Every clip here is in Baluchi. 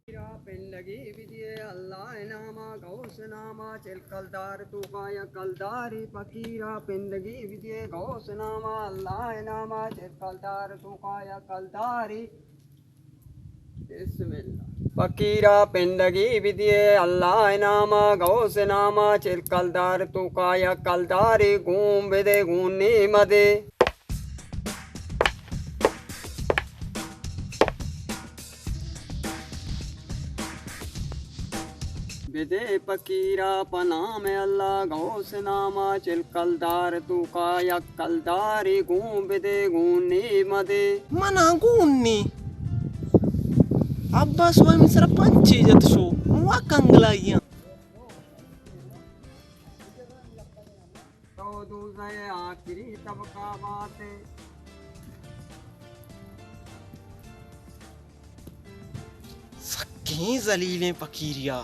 پنڈگی بدیے اللہ ناما، غوث ناما، چل کلدار توکا یک کلداری، فقیرا پنڈگی بدیے غوث ناما، اللہ ناما، چل کلدار توکا یک کلداری۔ بسم اللہ۔ فقیرا پنڈگی بدیے اللہ ناما، غوث ناما، چل کلدار توکا یک کلداری، گون بدے گون نی مدے۔ بدے فقیرا پہ نام اللہ، غوث ناما، چل کلدار توکا یک کلداری، گون بدے گون نی مدے۔ منا گون نی۔ عباس وای من سرا پنچے جت شو، من وا کنگلائیاں۔ تو دوزہ آخری طبقہ باتے۔ سکیں ذلیلیں فقیریا۔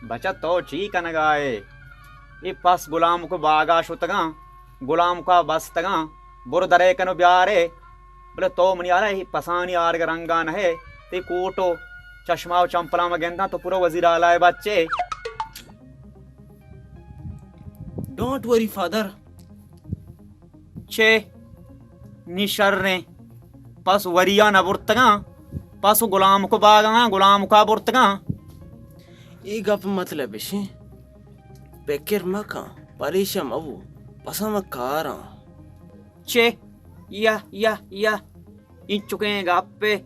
بچہ، تو چی کنگا ئے؟ اے پس گلامک ءِ باگا شتگاں، گلامکا بستگاں، برو درے کن و بیارے۔ بلے تو منی ہیالا اے پسانی آرگ رنگا نہ ئے، تئی کوٹ و چشمہ و چمپلاں من گنداں، تو پورا وزیر اعلی ءِ بچے۔ Don't worry father. چے؟ نی شریں۔ پس وریا نہ برتگاں، پس گلامک ءِ باگاں، گلامکا برتگاں۔ اے گپ مطلب اش انت، پکر مکن، پریشان مبو، پسا من کاراں۔ چے؟ یا، یا، یا۔ اینچکیں گپے،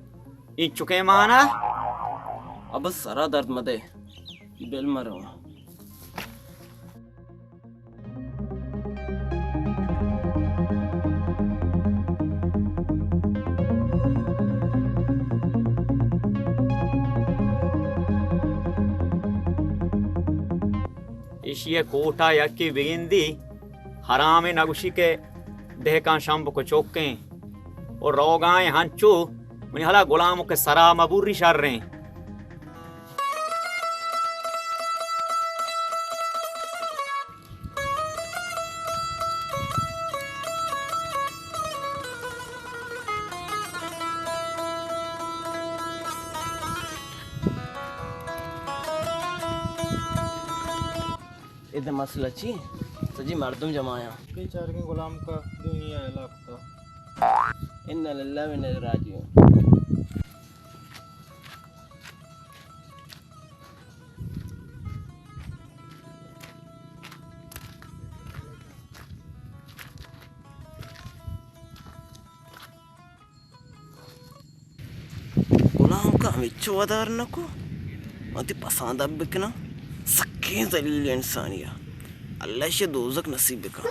اینچکیں مانا؟ ابا سرا درد مدے، بل مرو۔ ایشی ءِ کوٹا یکے بگندی، حرامے نگوشی کہ دہکان شمبک ءِ چکیں و روگائیں ہنچو، منی ہیالا گلامک ءِ سرا مبوری شریں۔ ادا مسئلہ چی؟ سجی مردم جمع آیاں۔ کئی چارگیں گلامک ءَ دنیا ءَ ہلاک کتا۔ انا للہ و انا الیہ راجعون۔ گلامک ءَ ہمینچو ودار نہ کو، وتی پساں دپ بکناں، سکیں ذلیل انسانے۔ اللہ ایشی ءَ دوزخ نصیب بکن۔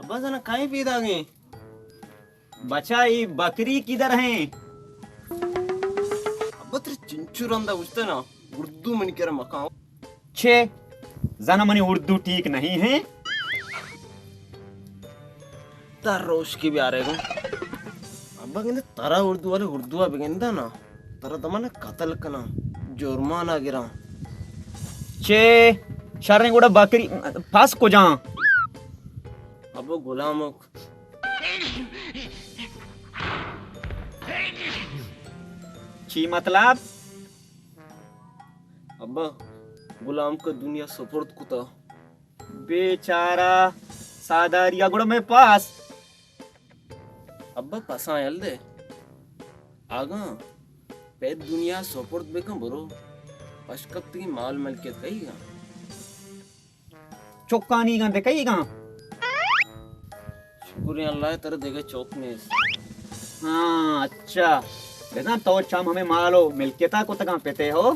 بس نا کہیں پیدا گئے۔ بچا، یہ بکری کدھر ہیں؟ ابا ترے چنچو رندا گوشتا نا، اردو منی کرا مکاں۔ چے؟ زانا منی اردو ٹھیک نہیں ہے؟ تر روش کی بیارے گو۔ ابا گندے ترا اردو والے اردو بگندا نا، ترا دمانا قتل کنا، جرمانہ گراں۔ چے؟ شریں گوڑا بکری پس کجاں؟ ابا غلامک۔ چی مطلب؟ ابا، غلامک دنیا سپرد کتا۔ بیچارہ ساہداریا گڑا مئے پاس۔ ابا، پساں یل دے۔ آگاں پید دنیا سپرد بکن برو۔ پشکپتگیں مال ملکیت کئیگاں؟ چکانی گاں دے کئی گاں؟ شکر اللہ، ترا دگہ چک نیست۔ ہاں، اچھا۔ بزاں تو چم ہمیں مال و ملکیتا کتگاں پتے ہو۔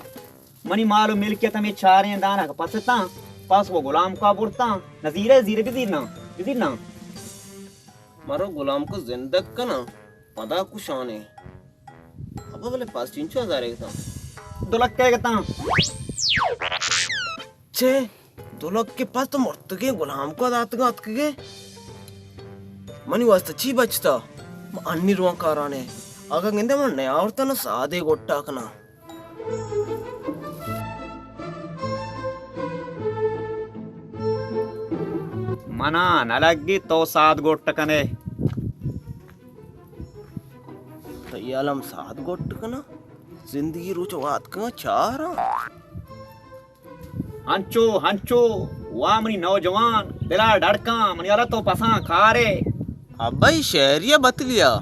منی مال و ملکیت ہمیں چاریں دانک پستاں، پس و غلامکا برتاں۔ نزیرے زیر بزیر نا، بزیر نا۔ مرو غلامک زندگ کناں، پدا کشانے۔ ابا بلے پس چنچو ہزارے گتاں؟ دو لکے گتاں۔ چے؟ دو لکے پس تو مرتگیں غلامکا داتگاں اتکگے؟ منی واسطہ چی بچتا؟ من انی رواں کارانے۔ اگاں گندے من نیاورتا نا سادے گٹا کناں۔ منا نہ لگی تو ساد گٹ کنے۔ تئی حال ہم ساد گٹ کناں؟ زندگی روچ وات کناں چاراں۔ ہنچو، ہنچو، وا منی نوجوان، دلا ڈڑکاں، منی حالا تو پساں کارے۔ ابا، ای شہری بتلیا۔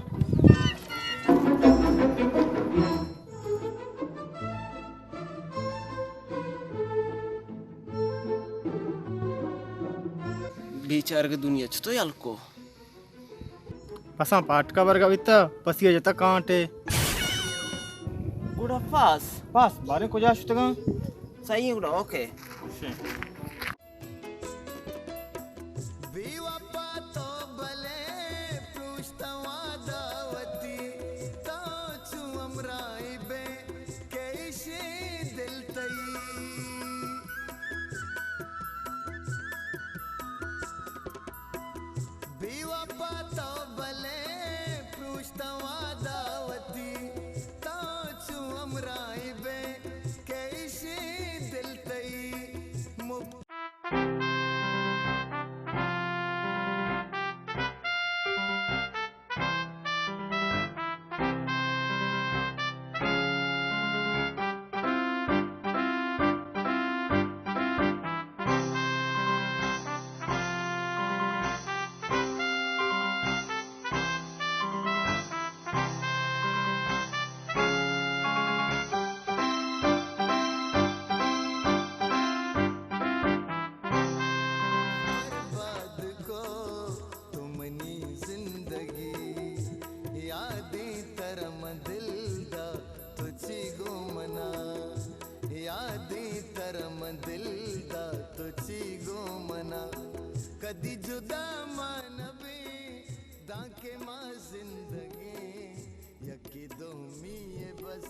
بیچارگ دنیا چتو یل کو؟ پساں پاٹکا برگا بیتا، پسیا جتا کانٹے۔ گڑا پاس؟ پاس، بارے کجا شتگاں؟ صحیح گڑا، اوکے۔ بے وفا تو بلے پروشتہ وعدہ وتی، تاں چو ہمراہی بے کیشیں دل تئی۔ بے وفا تو بلے پروشتہ وعدہ وتی، تاں چو ہمراہی بے کیشیں دل تئی۔ مب- برباد کو تو منی زندگی، یادیں تر من دل دا تو چی گو منا، یادیں تر من دل دا تو چی گو منا، کدی جدا ما نبیں دانکہ ما زندگیں، یکے دومی ء بس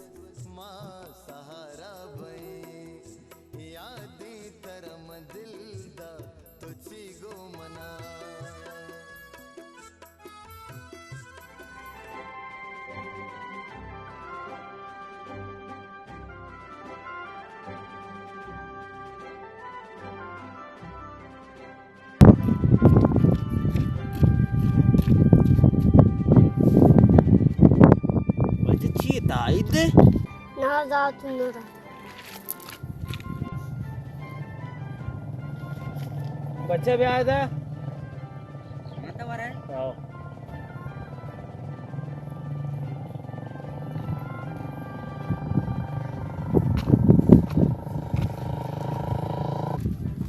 ما سہارا بئیں۔ یادیں تر من دل دا تو چی گو منا۔ بچہ چی تائید دے؟ نہ، زاتون نہ۔ بچہ بیا ادا۔ آؤ۔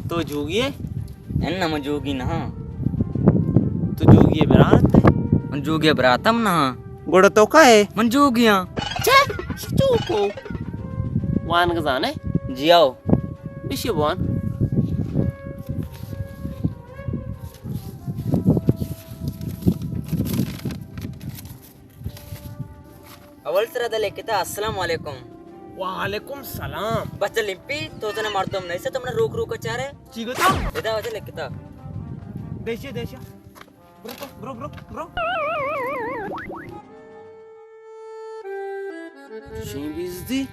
تو جوگی ئے؟ اناں، من جوگی نہ آں۔ تو جوگی ء برات ئے؟ من جوگی ء برات ہم نہ آں۔ گڑا تو کئے؟ من جوگی آں۔ چے؟ چوکو۔ وانگ زانے؟ جی آؤ۔ بشی بوان۔ اول سرا دا لکھتا، السلام علیکم۔ وعلیکم سلام۔ بچہ لمپی، تو زنا مردم نہیں سے، تو منا روک روک چارے۔ چی گوتا؟ ادا وجہ لکھتا۔ دیشے، دیشے۔ برو تو، برو، برو، برو۔ چشیں بیزدی؟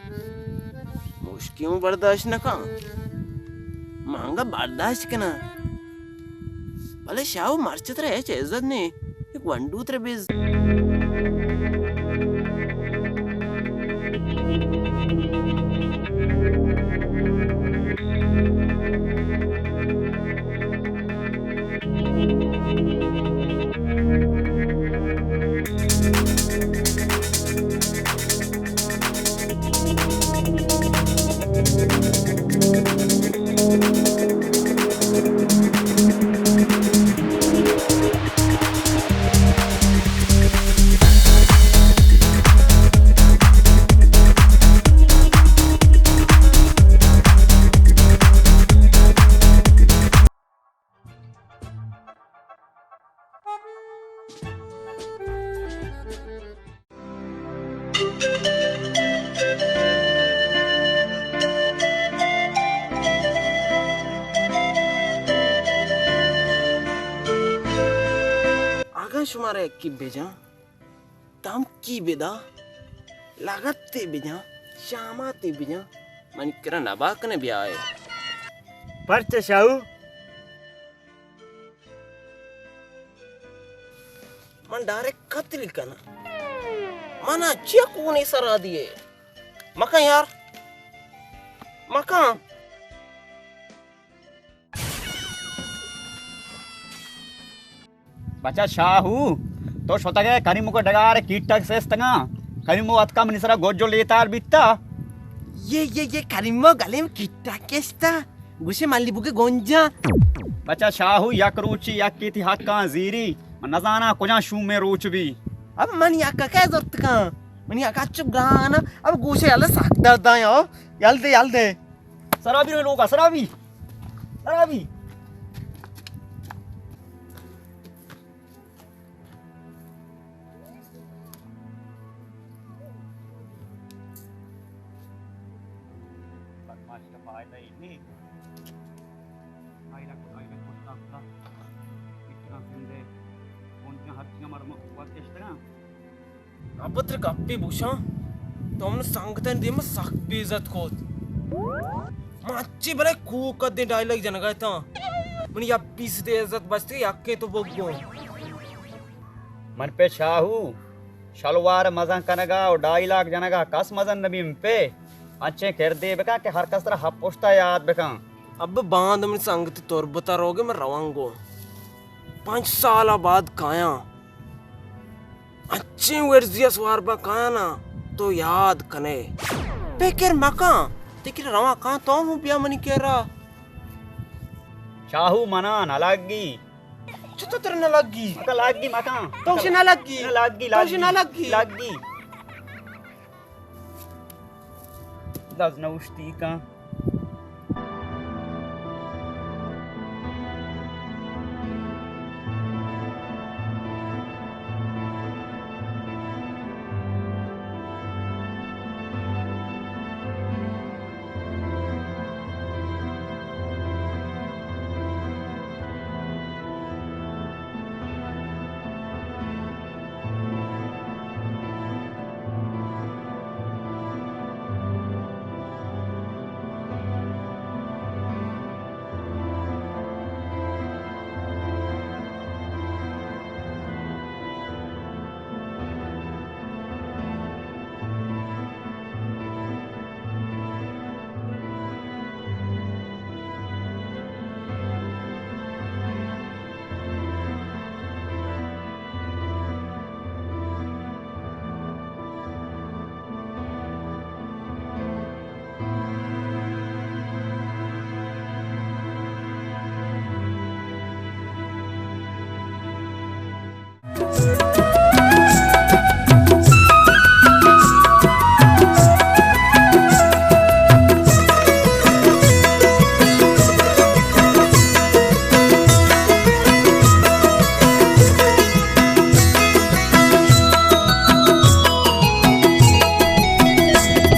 مشکیوں برداشت نہ کن۔ مانگا برداشت کناں۔ بلے شاہو، مرچ ترا ہچ عزت نے۔ یک ونڈو ترا بیز۔ اگاں شمارا یکی بجاں، دمکی بدا، لگتے بجاں، شاماتے بجاں، منی کرا نبا کنے بیائے۔ پرچہ شاہو؟ من ڈائریکٹ قتل کناں۔ منا چیا کونے سرا دیے؟ مکن یار۔ مکن۔ بچا شاہو، تو شتگ ئے کریمو کے ڈگار کیٹک سستگاں۔ کریمو اتکا منی سرا گوجو لیتار بیتا۔ یہ، یہ، یہ کریمو گلیم کیٹک کشتا۔ گوشے ملی بوگے گونجا۔ بچا شاہو، یک روچی یکی تی حقاں زیری۔ من نزاناں کجا شومیں روچ بی۔ اب من یک کے زرت کن۔ من یک اچو گانا۔ اب گوشے یل سک درد آیا۔ یل دے، یل دے۔ سرابی رو لوگا، سرابی۔ سرابی۔ بدمعاش کا فائدہ ہی نہیں۔ آئی لگ، آئی لگ کچھ کام تھا۔ اتنا سندے۔ کون کیا ہر چیز ہمارا مکوہ کشتگاں۔ ابا ترا گپے بوشاں، تو من سنگتانی دیما سک بے عزت کت۔ من اچی بلے کوک دیں ڈائیلاگ جنگا اتاں۔ من یا بیس دے عزت بچتے یکیں تو بگو۔ من پہ شاہو شلوار مزن کنگا و ڈائیلاگ جنگا کس مزن نبی، من پہ انچیں کردے بکن کہ ہر کس ترا ہپ پشتا یاد بکن۔ ابا باند من سنگت تربتا روگے من روانگو۔ پنچ سال بعد کایاں۔ انچیں ورزی ء سوار باں کایاں نا، تو یاد کنے۔ پکر مکاں، تئی کرا رواں کاں، تو ہوں بیا منی کرا۔ شاہو منا نہ لگی۔ چتو تر نہ لگی؟ مکا لگی مکاں۔ تو شے نہ لگی؟ نہ لگی، تو شے لگی۔ نہ لگی؟ لگی۔ دز نہ اوشتی کن۔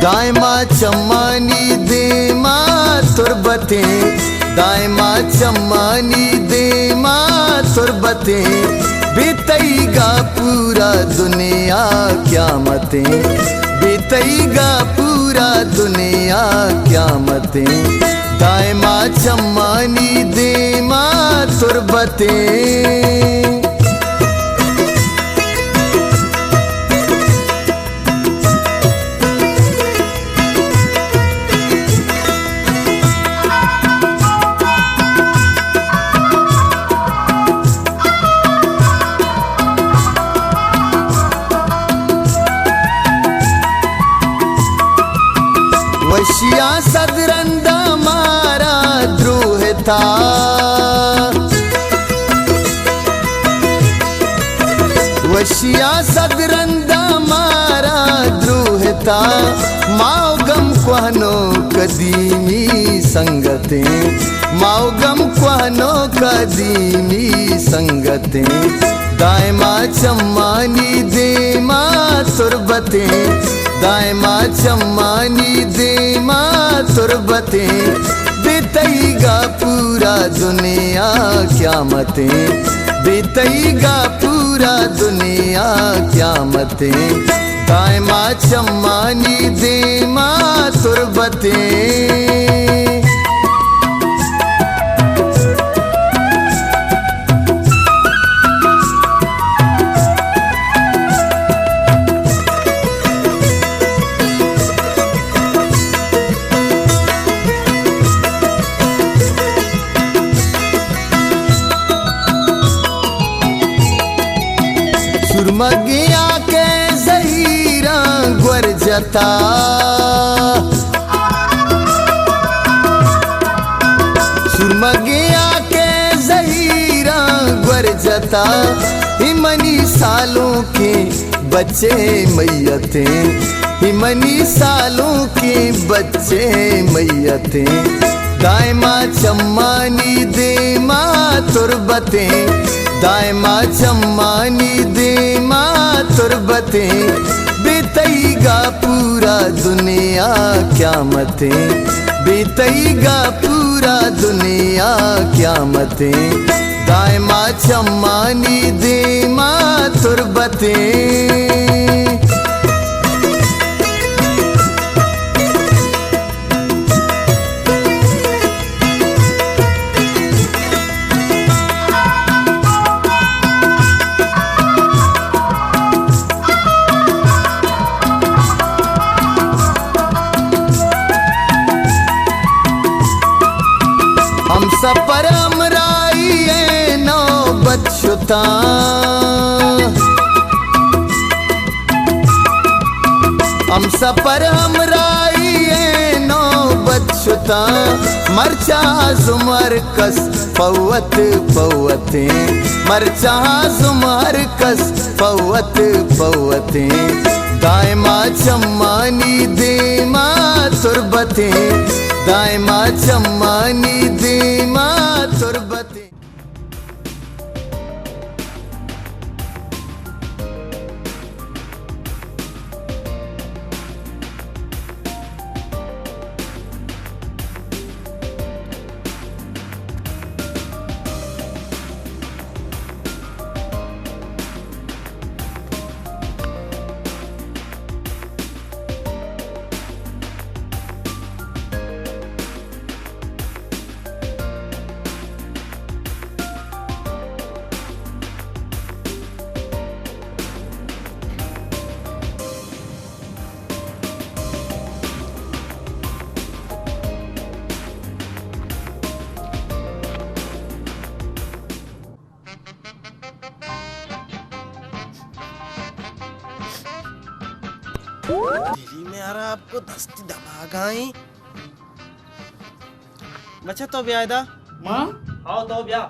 دائما چمانی دیما تربتیں، دائما چمانی دیما تربتیں، بے تئیگا پورا دنیا قیامتیں، بے تئیگا پورا دنیا قیامتیں، دائما چمانی دیما تربتیں۔ وشیاں صد رندا مارا دروہتا، وشیاں صد رندا مارا دروہتا، ما و گم کوہنو قدیمی سنگتیں، ما و گم کوہنو قدیمی سنگتیں، دائما چمانی دیما تربتیں، دائما چمانی دیما تربتیں، بے تئیگا پورا دنیا قیامتیں، بے تئیگا پورا دنیا قیامتیں، دائما چمانی دیما تربتیں۔ سرمگیاں کہ زہیراں گور جتا، سرمگیاں کہ زہیراں گور جتا، اے منی سالونکیں بچیں میتیں، اے منی سالونکیں بچیں میتیں، دائما چمانی دیما تربتیں، دائما چمانی دیما تربتیں، بے تئیگا پورا دنیا قیامتیں، بے تئیگا پورا دنیا قیامتیں، دائما چمانی دیما تربتیں۔ ہمسپر ہمراہی ءِ نوبت شتاں، ہمسپر ہمراہی ءِ نوبت شتاں، مرچاں زمر کس پہ وت پہ وتیں، مرچاں زمر کس پہ وت پہ وتیں، دائما چمانی دیما تربتیں، دائما چمانی دیما تربتیں۔ دلی میں ہراب کو دستی دماغائیں۔ بچہ تو بیا ادا۔ ماں؟ آؤ تو بیا۔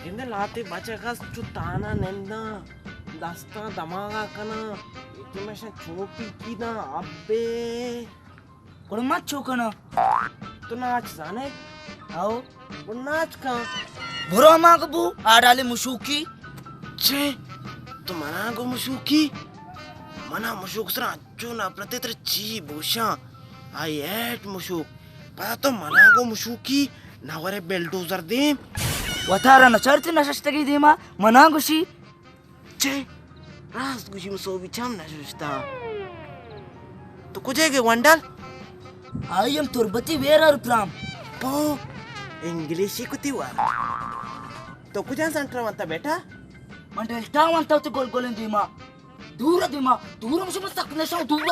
گندے لاتے بچک است چو تانا ننداں، دستاں دماغا کناں، یکی مشن چوپی کی داں، ابے۔ گڑا ما چو کناں؟ تو ناچ زانے؟ او۔ گڑا ناچ کن۔ برو ہما گو بو، آ ڈالے مشوکی۔ چے؟ تو منا گو مشوکی؟ منا مشوک سرا انچو نفرتے، ترا چی بوشاں؟ آئی ہیٹ مشوک۔ پدا تو منا گو مشوکی، نہ ورے بلڈوزر دیم۔ وتارا نچارتی نششتگی دیما، منا گوشی۔ چے؟ راست گوشی، من سوبی چم نہ ششتا۔ تو کجے گے گونڈل؟ آئی ایم تربتی، ویئر آر فرام؟ پو، انگلیشی کتی وا۔ تو کجا سنٹر وانتا بیٹا؟ من ڈیلٹا وانتا، تو گل گلیں دیما۔ دور دیما، دور مجھے من سک نشاں، دور۔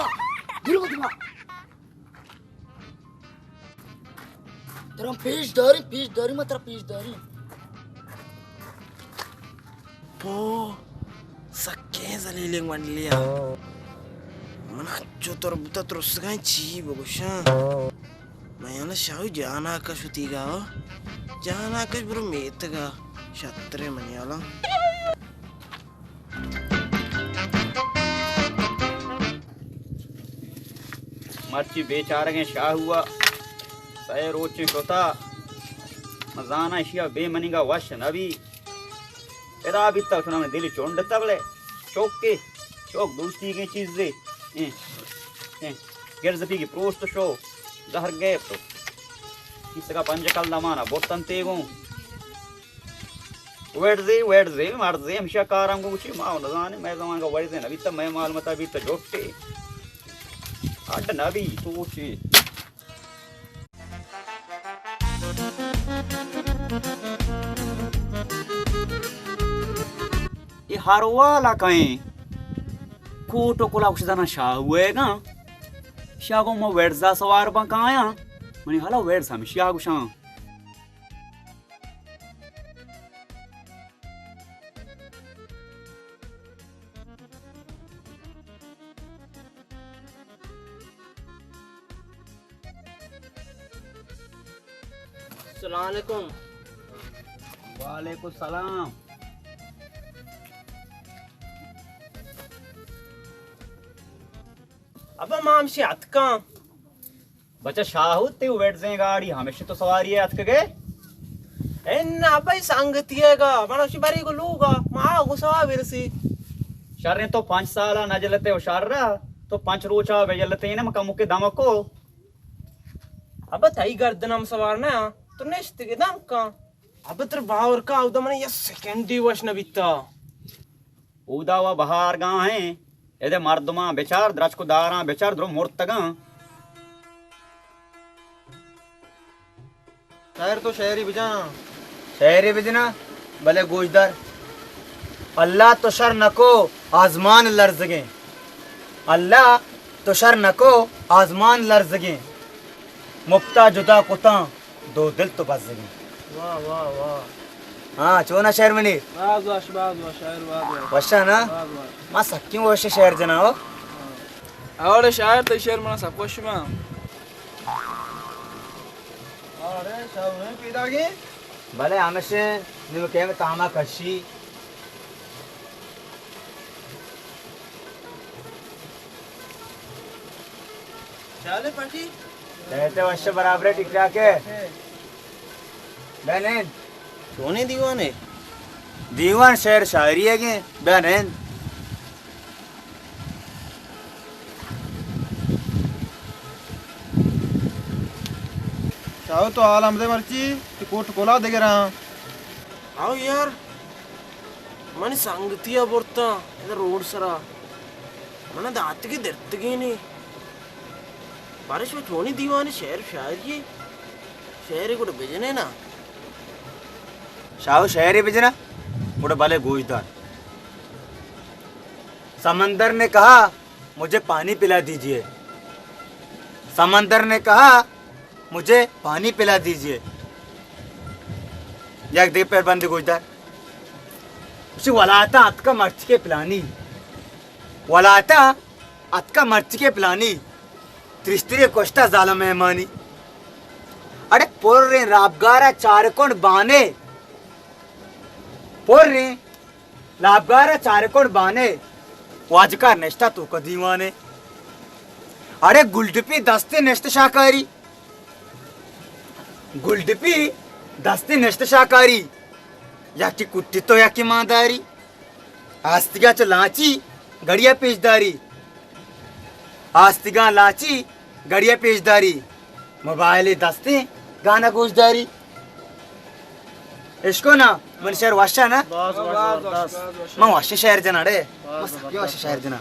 دور دیما۔ ترا پیش داریں، پیش داریں، ما ترا پیش داریں۔ پو، سکیں ذلیلیں گونڈلیا۔ من انچو تربتا ترسگاں، چی بگوشاں۔ من یعنی شاہو جانا کش وتیگا۔ جانا کش برو میتگا۔ شترے منی حالاں۔ مرچی بیچارگیں شاہوا سئے روچیں شتا، من زاناں اشیا بے منیگا وش نبی۔ ادا بیتا چنا من دل چنڈتا، بلے چوکے، چوک دوستیگیں چیزے۔ ایں، ایں، گرزپیگی پروشت شو، زہر گیپت۔ کیسگا پنج کلدامانا برتن تیگوں۔ ویڈزے، ویڈزے، مردزے، ہمشی کارم گوشی، ما نزانے، مئے زمانگا ویڈزے نبیتا، مئے مال متا بیتا جوٹے۔ اڈ نبی، تو چی؟ اے ہر والا کئیں کوٹ و کلا گوش دانا شاہ ہوئے گا۔ شاہ گو ما ویڈزا سوار بن کایاں۔ منی حالا ویڈز ہمشی آ گوشاں۔ السلام علیکم۔ وعلیکم السلام۔ ابا ما ہمشی اتکاں۔ بچہ شاہو، تئی ویڈزیں گاڑی ہمیش تو سواری ء اتکگے؟ انا بھائی، سنگتی ء گا، من اشی بری گو لوگا، ما آ گو سوا برسی۔ شریں تو پنچ سالا نہ جلتے و شر ء تو پنچ روچا بہ جلتے نا، من کموکے دمکو۔ ابا تئی گردن ہم سوار نہ، تو نشتگے دم کن۔ ابا تر باور کا، اودا من یک سیکنڈی وش نہ بیتا۔ اودا و بہارگاہیں، ادے مردماں بچار، درچک و داراں بچار، درو مرتگاں۔ شاعر تو شعری بجاں۔ شعری بجنا، بلے گوشدار۔ اللہ تو شر نکو، آزمان لرزگیں۔ اللہ تو شر نکو، آزمان لرزگیں۔ مپتا جدا کتاں، دو دل تو بزگیں۔ واہ، واہ، واہ۔ ہاں، چونا شعر منی؟ باز واش، باز واش، شاعر باز واش۔ وشا نا؟ باز واش۔ ما سکیں وش شعر جنا ہو۔ ہاں۔ اوڑے شاعر، تئی شعر منا سک وش ما۔ اوڑے شاعر پیداگی؟ بلے ہمشے نو کہم تاما کشی۔ چالے پٹی؟ کہتے وش برابر ہے، ٹھیک ٹھاک ہے۔ بہنین۔ چونیں دیوانے؟ دیوان شعر شاعری ہے گے، بہنین۔ شاہو تو حال ہم دے مرچی، تو کوٹ کولا دے گراں۔ آؤ یار، منی سنگتی ء برتاں ادا روڈ سرا، من ء داتگی درتگینے۔ بارش میں چونی دیوانے شعر شاعری، شعر گڑا بجنے نا۔ شاہو شعرے بجنا، گڑا بلے گوش دار۔ سمندر نے کہا، مجھے پانی پلا دیجیے۔ سمندر نے کہا، مجھے پانی پلا دیجیے۔ یک دگہ پیر بندی گوشدار۔ اسی ولایتاں اتکا مرچکے پلانی۔ ولایتاں اتکا مرچکے پلانی۔ ترشترے کشتا ظالم مہمانی۔ اڑے پریں رابگارا چارکن بانے۔ پریں لابگار ء چارکن بانے، واجکار نشتہ توک ء دیوانے۔ اڑے گلڈپی دستے نشت شاکاری۔ گلڈپی دستی نشت شاکاری، یکی کٹی تو یکی مانداری۔ آستگا چہ لانچی گڑیا پیش داری، آستگا لانچی گڑیا پیش داری، موبائل دستی گانا گوش داری۔ اشکو نا، من شعر وشا نا؟ من وش شعر جنا ڑے، من سکی وش شعر جنا۔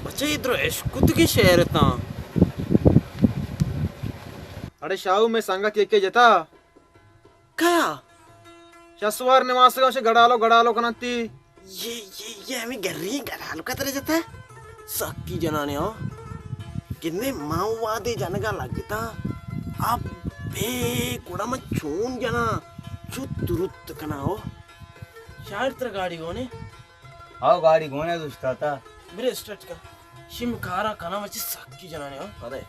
بچہ، اے درو اشکتگیں شعر اتاں۔ اڑے شاہو، مئے سنگت یکے جتا۔ کیا؟ شسوار نماسگا شے گڑالو گڑالو کننتی۔ یہ، یہ، یہ ہمیں گری گڑالو کا طرح جتا۔ سکی جنانے ہو۔ کنے ماں وادے جنگا لگتا۔ اب بے گڑا من چون جنا۔ چو ترت کنا ہو۔ شاعر تر گاڑی ہونے۔ آؤ، گاڑی گونے دوشتا تا۔ برے اسٹارٹ کن۔ شی من کارا کناں، مچی سکی جنانے ہو۔ ارے۔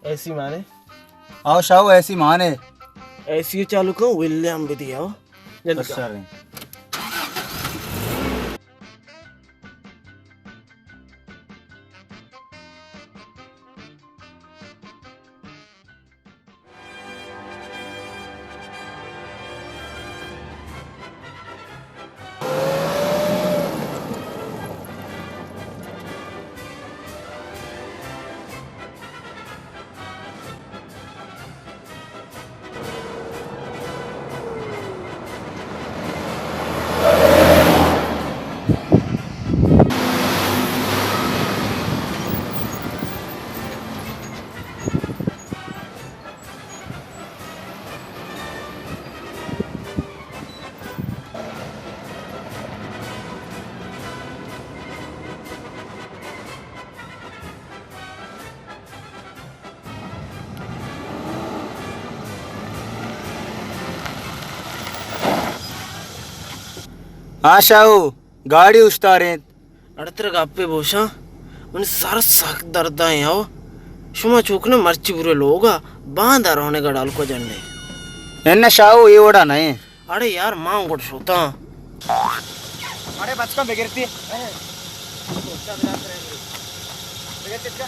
ایسی مانے؟ آؤ شاہو، ایسی مانے۔ ایسی چالو کن، ولے ہم بدی آؤ۔ جلدی کن۔ اچھا رے۔ آ شاہو، گاڑی اشتارینت۔ اڑے ترا گپے بوشاں، منی سر سک درد ءَ ایں ہو۔ شما چوکنے مرچی برے لوگا، باندا رونے گڑالکو جننے۔ انہ شاہو، اے وڑا نہ ایں۔ اڑے یار، ما گڑ شوتاں۔ اڑے بچکاں بگرتی۔ بگرتی بچکا۔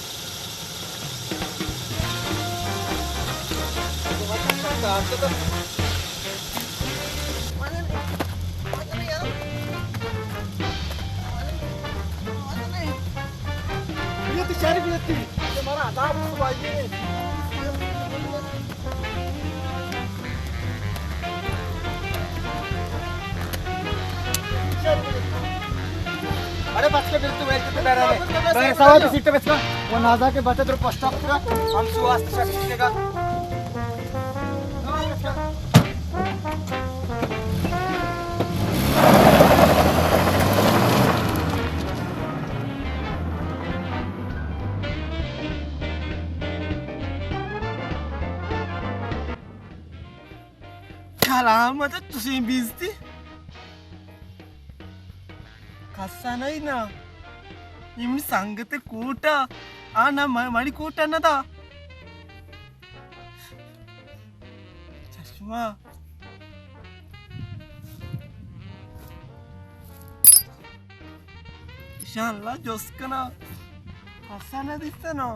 اڑے بچکے، بل تو ویل کتے بیرے۔ بیر سوا تو سیٹ بچکا۔ وہ نازا کے بچے تو پوسٹ آفس کا۔ ہم سو آست شخص لگا۔ کلام ءَ تو چشیں بیستی۔ کسا نہ نا۔ اے منی سنگت کوٹا۔ آ نہ م-، منی کوٹا نہ دا۔ چشمہ۔ انشاءاللہ جست کنا۔ کسا نہ دیستہ نا۔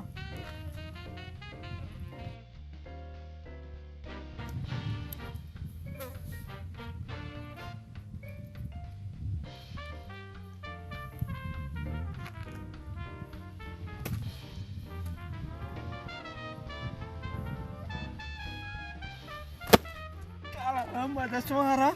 ما دست شما ہرا۔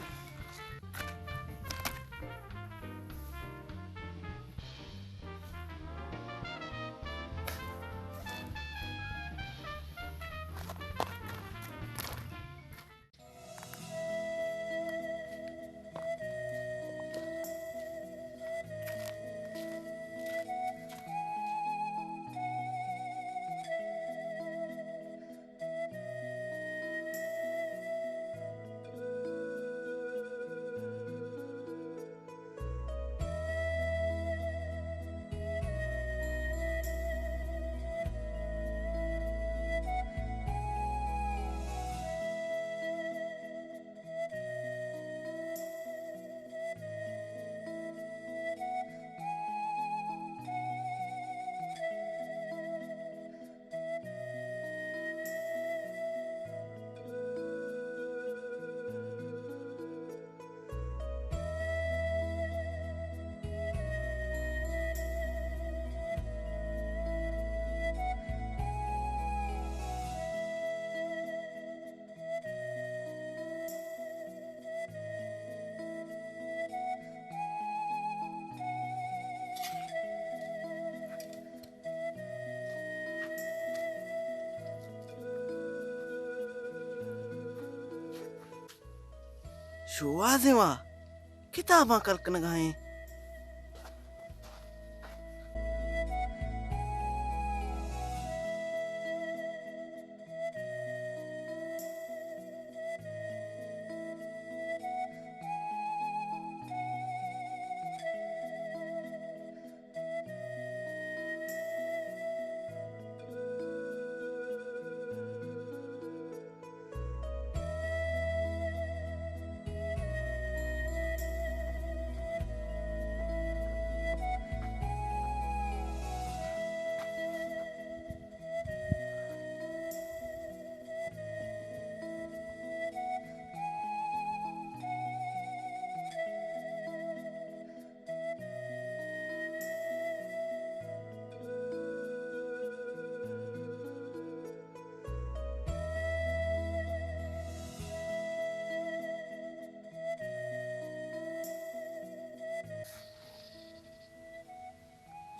شوہاز ءِ ما کتاباں کل کنگا ایں۔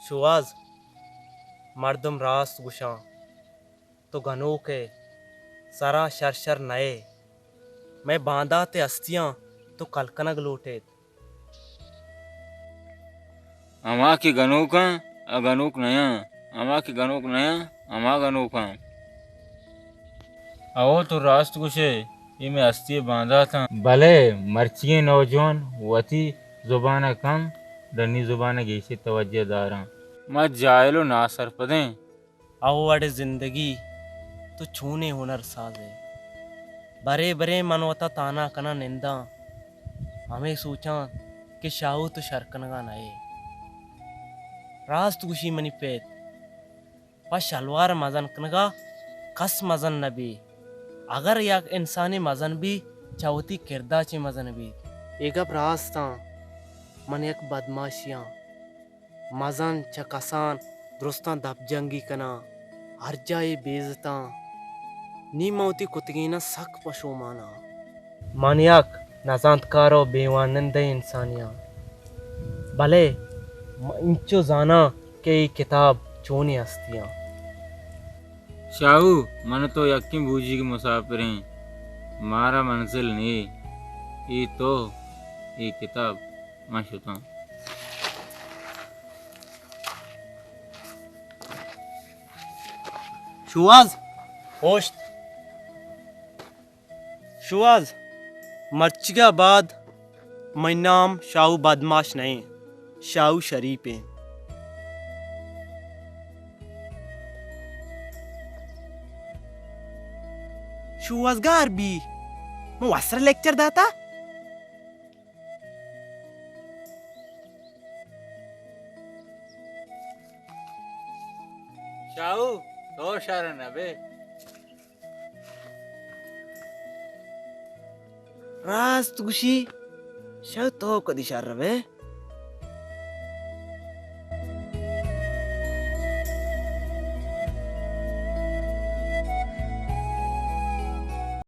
شوہاز، مردم راست گوشاں، تو گنوک ئے، سرا شر شر نئے۔ مئے باندات ءِ ہستیاں تو کل کنگ لوٹ ایت۔ ہما کہ گنوکاں، آ گنوک نیاں، ہما کہ گنوک نیاں، ہما گنوکاں۔ او تو راست گوشئے، اے مئے ہستی ءِ بانداتاں۔ بلے مرچیگیں نوجوان وتی زبان ءَ کم، ڈنی زبان ءَ گیشتر توجہ داراں۔ ما جاہل و ناسرپدیں۔ او اڑے زندگی، تو چونیں ہنر ساز ئے؟ برے برے من وتا تانا کناں ننداں، ہمے سوچاں کہ شاہو تو شر کنگا نئے۔ راست گوشی منی پت، پہ شلوار مزن کنگا کس مزن نہ بی۔ اگر یک انسانے مزن بی، چہ وتی کردا چہ مزن بیت۔ اے گپ راستاں، من یک بدماشیاں۔ مزن چہ کسان درستاں دپ جنگی کناں، ہر جاہے بے عزتاں۔ نی من وتی کتگیناں سک پشوماناں۔ من یک نزانتکار و بے وانندہ انسانیاں، بلے من انچو زاناں کہ اے کتاب چونیں ہستیاں۔ شاہو، من تو یکیں بوجیگ مسافریں، مارا منزل نے۔ اے تو، اے کتاب۔ من شتاں۔ شوہاز! ہوشت! شوہاز! مرچیگا بعد منی نام شاہو بدماش نئیں، شاہو شریف ایں۔ شوہاز گار بی، من وسرا لیکچر داتا۔ شاہو، تو شر نہ بے۔ راست گوشی، شاہو تو کدی شر بے؟